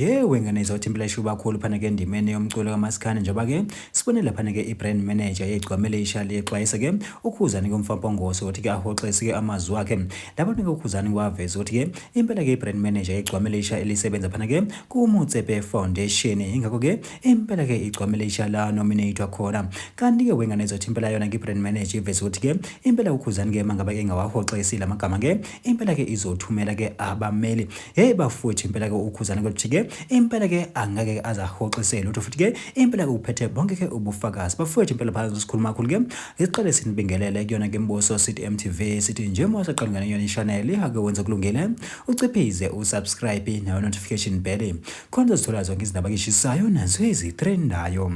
Yewe ngane izothi impela ishuba kakhulu phana ke endimeni yomculo kaMaskandi njengoba ke sibone laphana ke i-brand manager yegcwame elisha liyexwayisa ke uKhuzani ke umfaMpongose ukuthi ke ahoxise ke amazwi akhe. Lapho ke uKhuzani waveza ukuthi ke impela ke i-brand manager yegcwame elisha elisebenza phana ke kuMotsepe Foundation ingakho ke impela ke igcwame elisha la nominate khona. Kanti ke wengane izothi impela yona ke i-brand manager iveza ukuthi ke impela uKhuzani ke mangabe ke engawahoxisi lamagama ke impela ke izothumela ke abameli. Hey bafowethu impela ke uKhuzani ukuthi ke impela ke angeke azahoxise lutho futhi ke impela ke uphethe bonke ke ubufakazi. Bafowethu impela phakathi sikhuluma kakhulu ke ngiqale sinibingelele kuyona ke Mbuso sithi MTV sithi nje uma usaqala ngane yona channel ake wenze kulungile uciphize usubscribe nayo notification bell khona uzothola zonke izindaba kishisayo nazo ezitrendayo.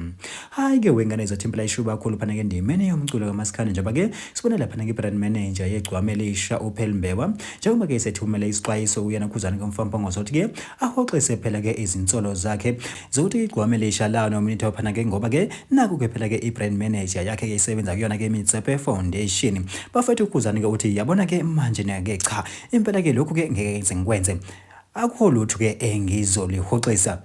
Hayi ke wengane izothi impela ishuba kakhulu phana ke ndimene yomculo kaMaskandi njengoba ke sibone lapha ke brand manager yegcwame elisha uPhel Mbewa njengoba ke sethumele isixwayiso kuyena Khuzani kaMfaMpongose ukuthi ke ahoxise phela ke izinsolo zakhe zokuthi igcwame elisha la nominitha phana ke ngoba ke naku ke phela ke i-brand manager yakhe ke isebenza kuyona ke Mitsepe Foundation. Bafethu uKhuzani ke uthi yabona ke manje ke cha impela ke lokhu ke ngeke ngikwenze akukho lutho ke engizolihoxisa.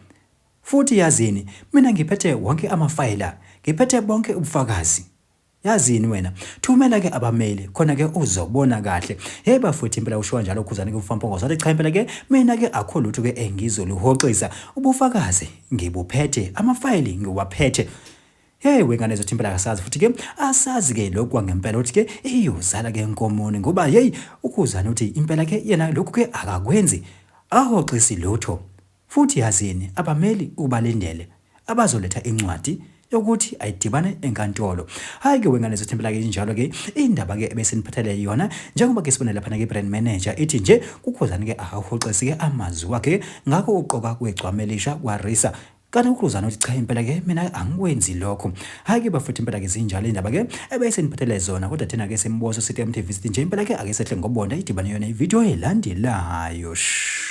Futhi yazini, mina ngiphethe wonke amafayela, ngiphethe bonke ubufakazi. Yazini wena, thumela ke abameli khona ke uzobona kahle. Hey bafowethu impela usho kanjalo uKhuzani ke uMfampongoso wathi cha impela ke mina ke akho lutho ke engizoluhoxisa. Ubufakazi ngibuphethe, amafayili ngiwaphethe. Hey wengane zothi impela akasazi futhi ke asazi ke lokhu kwangempela ukuthi ke iyozala ke nkomoni ngoba hey uKhuzani uthi impela ke yena lokhu ke akakwenzi ahoxisi lutho. Futhi yazini abameli ubalindele abazoletha incwadi yokuthi ayidibane enkantolo. Hhayi ke wengane zethu impela ke injalo ke indaba ke ebesiniphathele yona njengoba ke sibone laphana ke brand manager ithi nje kukhuzani ke akahoxisi ke amazwi wakhe ngakho uqoka kwegcwama elisha kwarisa kanti ukhuzani uthi cha impela ke mina angikwenzi lokho. Hhayi ke bafethu impela ke zinjalo indaba ke ebesiniphathele zona kodwa thina ke simboso sithi MTV sithi nje impela ke ake sehle ngobonda idibane yona ivideo elandelayo. Shh.